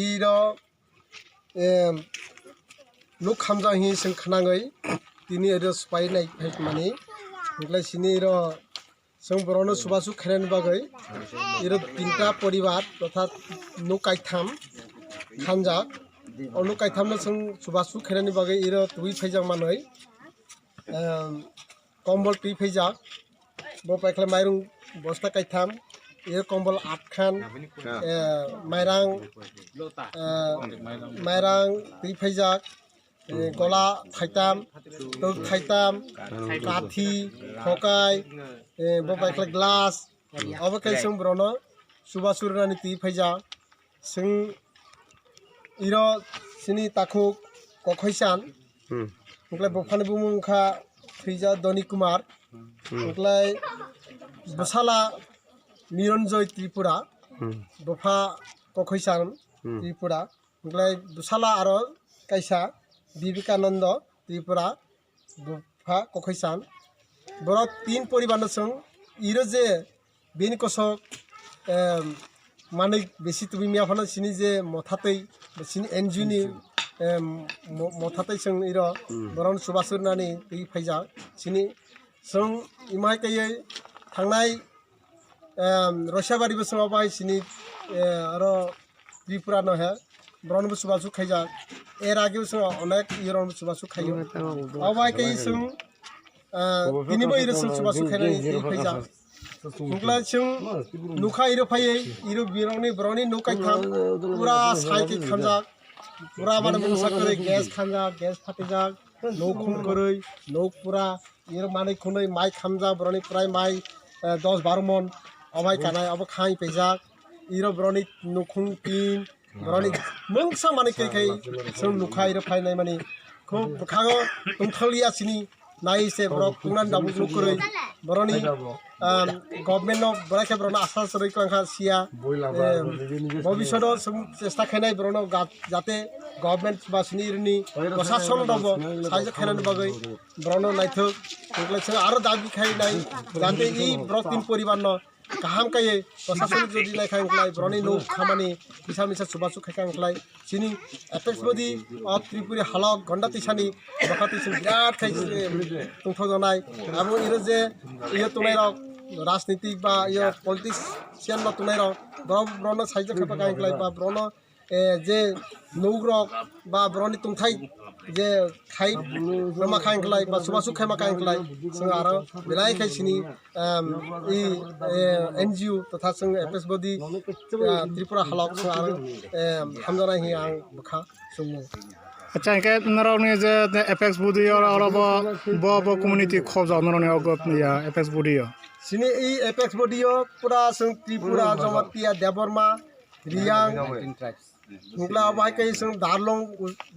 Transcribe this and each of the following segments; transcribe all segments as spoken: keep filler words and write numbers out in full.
Iro, em, nuk khamjak hi seng khnangwi tini iro swpai nai phaimani. Hwnkhlai sini iro seng borokno chubachu khainani bagwi iro tinta poribar totha nuk kaitham khanjak. O nuk kaithamno seng chubachu khainani bagwi iro twi phaijak manwi. Em, kombol twi phaijak, bo paikhlai mairung bosta kaitham, iro kombol atkhan, eh, mairang, eh, mairang twi phaijak, eh, gola thaitam, tok thaitam, kathi, thokai, eh, bo paikhlai glass, obo khe seng borokno chubachu rwnani twi phaijak. Seng iro sini takhuk Kokhoi Chan. Hmm. Hwnkhlai buphani bumung wngkha thwija Doni Kumar. Hmm. Hwnkhlai bwsala Mironjoy Tripura. Hmm. Bupha Kokhoi Chan Hmm. Tripura. Hwnkhlai bwsala aro kaisa Vivekananda Tripura. Bupha Kokhoi Chan. Borok tin poribar no chwng iro je bini kosok, em, manwi bisi tubui miya phano sini je mothatwi, sini N G O ni, em, mo-, mothatwi chwng iro Hmm. borokno chubachu rwnani twi phaijak. Sini chwng imai kaiwi thangnai, em, Roisabari bwskango bai sini, eh, aro Tripura no he borokno bo chubachu khaijak. Er age bo chwng onek iro no chubachu khaio. Abo bai khe chwng, eh, tini bo iro chwng chubachu khainani twi phaijak. Hwnkhlai chwng nukha iro phaiwi, iro birokni, borokni nuk kaitham pura sai khe khamjak. Pura mane mungsa kwrwi gas khamjak, gas phatijak, nuk khum kwrwi, nuk pura, iro manwi khunui mai khamjak, borokni prai mai, eh, dos baro mon, obo hai kanai, obo khai paijak, iro borokni nukhung tin, borokni mungsa manwi kai kai, chwng nukha iro phainai mani, khub bwkhango tongthokliya sini, nai se borok tungnan dabuk nuk kwrwi, borokni, um, government no borai khe borokno asa chorwi kwrwngkha siya, em, bobishoto chwng chesta khainai borokno ga-, jate government ba sini rini prosason rokbo sahajo khainani bagwi borokno naithok. Hwnkhe chwng aro dabi khainai, jate i borok tin poribar no kaham kaiye prosason jodi naikha hwnkhe borokni nuk khamani misa misa chubachu khaikha hwnkhe chini Apex Body of Tripura halok Gonda Tisani bwkha twi chwng birat khai tongthokjaknai. Abo iro je iyo tongnairok rajnitik ba iyo politician no tongnairok borok borokno sahajo khaipakha hwnkhe ba borokno eh, je nugrok ba borokni tongthai je khai rwma kha hwnkhlai ba chubachu khaima kha hwnkhlai chwng aro belai khai sini, em, i, eh, N G O totha chwng Apex Body, eh, Tripura halok chwng aro, em, hamjaknai hinwi ang bwkha chwngmung. Acha, hwnkhe norokni je Apex Body o oro bo, bo, bo community khobjak norokni o group ya Apex Body o. Sini i Apex Body o pura chwng Tripura, Jamatia, Debbarma, Riyang, Hwnkhe abo hai khe chwng Darlong,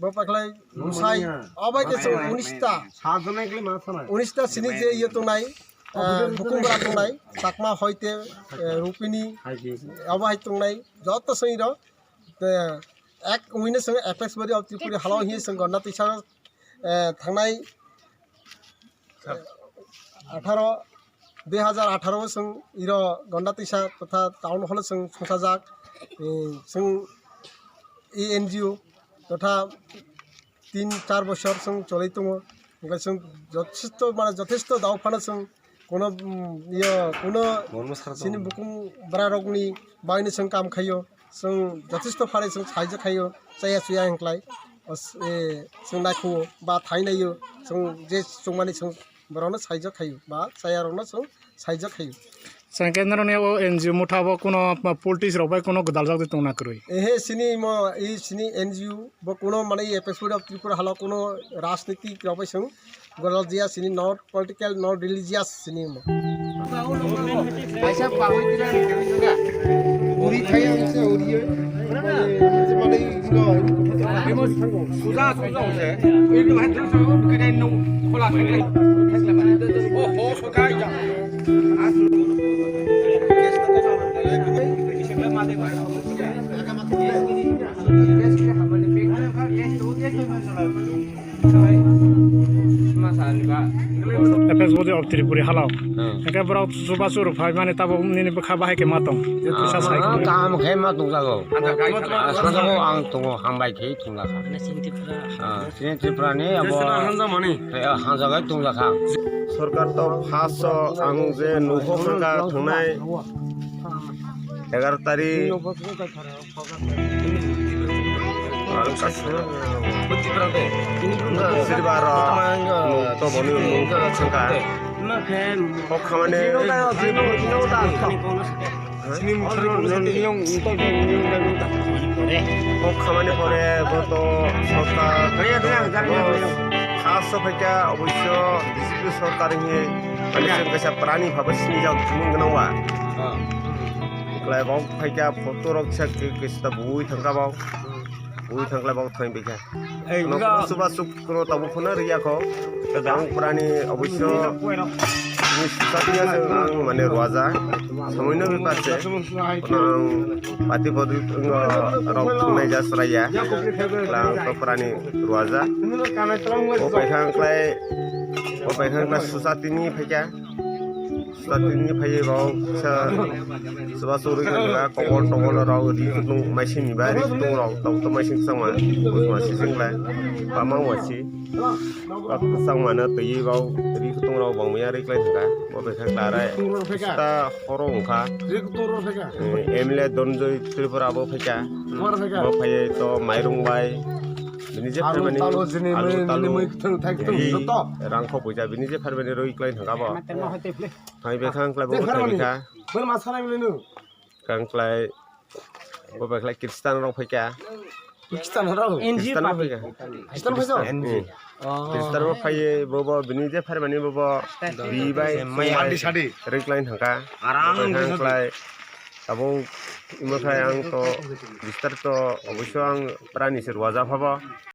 bo paikhlai Usai, abo hai khe chwng unis ta, unis ta sini je iyo tongnai, eh, Bukungra tongnai, Chakma Hoite, eh, Rupini, abo hai tongnai, joto chwng iro, eh, ek wngwi no chwng Apex Body of Tripura halao hinwi chwng Gonda Tisa, eh, thangnai atharo, dui hazar atharo o chwng iro Gonda Tisa totha town hall o chwng songchajak, eh, chwng e N G O totha tin char bochor chwng choli tongo, hwnkhe chwng jothesto, mane jothesto dao phano chwng kuno, mm, iyo, kuno chini bukung bwrarokni bagwino chwng kam khaio. Chwng jothesto pharwi chwng sahaijyo khaio, chaya chuya hwnklai. O s-, e, chwng naikhuo ba thai naio, chwng je chwngmani chwng borokno sahaijyo khaio ba chayarokno chwng sahaijyo khaio. Chwng khe norokni o N G O motha bo kuno politics rok bai kuno gwdaljak de tongna kwrwi? Ehe, sini mo, i sini N G O bo kuno mane i Apex Body of Tripura halo kuno rajnitik rok bai chwng Goral jia sini not political, not religious sini mo. Kaisa pahoi tira ni kami juga. Uri thaya se uri. Suja suja se. Ini bahan tu tu kita nu khola. Oh ho suka ya. Apex Body Tripuri halao. Hmm. Hingke borok chubachu rok phai mani tabok nini bwkha bahai khe ma tong. Je twisa sai. Ah, kaham khe ma tong jago. Aswk ang tongo, hambai khe tong lakha. Ah, chini Tripura ni abo. Hanjamani. Eh, hanjagai tong lakha. Sorkar to first o ang je nukho hwnka thangnai egaroh tarikh. Siribar to boni sangka. Kok khamani, kok khamani pore bo to sorkar khas phaikha oboisyo B J P sorkar hinwi mane chwng kaisa prani phabo sinijak thumung gwnangba. Klai bok phaikha photo rok kisa kisa bui thangkha bok. Ui thangkla bok thang bikha. Ei, no, buga. Suba suk kono tabu phone riya kho. Ang prani oboisyo ni sukha tiya se ang mane ruaja. Samoino bepar se. Kono ang pati podi ngo rok thungnai ja sraya. Klang to prani ruaja. O paikha klai, o paikha klai susa tini phaikha. Starting ni phaiwi rok sa, soba soroi khe nang kobol tobol rok ri kutung maising ni ba ri kutung rok tok tok maising kwchangma. Bujma sising lai. Bama wasi. Kwchangma na twi rok ri kutung rok bang ya ri klai thangka. Bo bai kha klarai. Ta horo wngkha. Ri kutung rok phaikha. Eh, M L A Donjoy Tripura bo phaikha. Bo phaikha. Bo phaiwi to mairung bai. Bini je phaimani alu, talu, jini alu, mui, talu, mui, thung, thai, thung, ri, joto. Rang kho puja, bini je phaimani roi klai thangka bo. Thai bekha ang klai bo thai bekha. Ber mas khanai bini nu. Kang klai bo bekhlai Kristan rok phaikha. Kristan rok? N G O Kristan rok party. Phaikha. Kristan phaikha? N G O. Hmm. Oh. Kristan rok phaiye bo bo bini je phaimani bo bo bi bai sadi sadi. Roi klai thangka. Aram bo bekha ang klai. Abo imo khai ang to bistar to oboisyo ang prani se ruaja phabo.